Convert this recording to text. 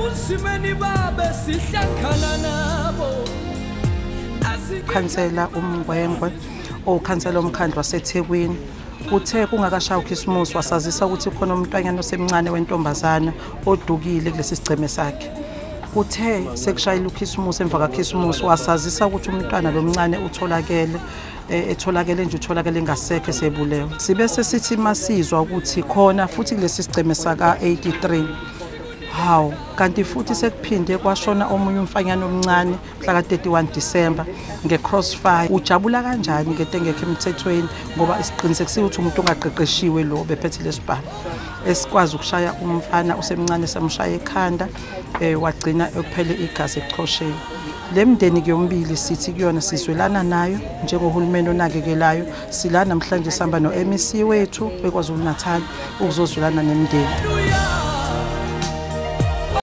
Ebunzimeni babe sihlangana nabo. Khansela uMngwengwe, owukhansela omkhandlu waseThekwini, uthe kungakashayi uKhisimusi wasazisa ukuthi khona umntwanyana osemncane wentombazana odukile kulesi sigceme sakhe. Uthe sekushayile uKhisimusi, emva kaKhisimusi wasazisa ukuthi umntwana lo mncane utholakele, etholakele nje, utholakele ngasekho esebulewe. Sibe sesithi masizwa ukuthi khona futhi kulesi sigceme saka-83, hawu, kanti futhi sekuphinde kwashona omunye umfanyana omncane mhla ka-31 December nge-crossfire. Ujabula kanjani ngento engekho emthethweni, ngoba isiqinisekisiwe ukuthi umuntu ongaqeqeshiwe lo bephethe lesibhamu esikwazi ukushaya umfana osemncane, samshaya ekhanda, wagcina ekuphele igazi ebuchosheni. Le mndeni yombili sithi kuyona sizwelana nayo njengohulumeni onakekelayo. Sila namhlanje sihamba no-MEC wethu eKwaZulu Natal ukuzozwelana nemndeni.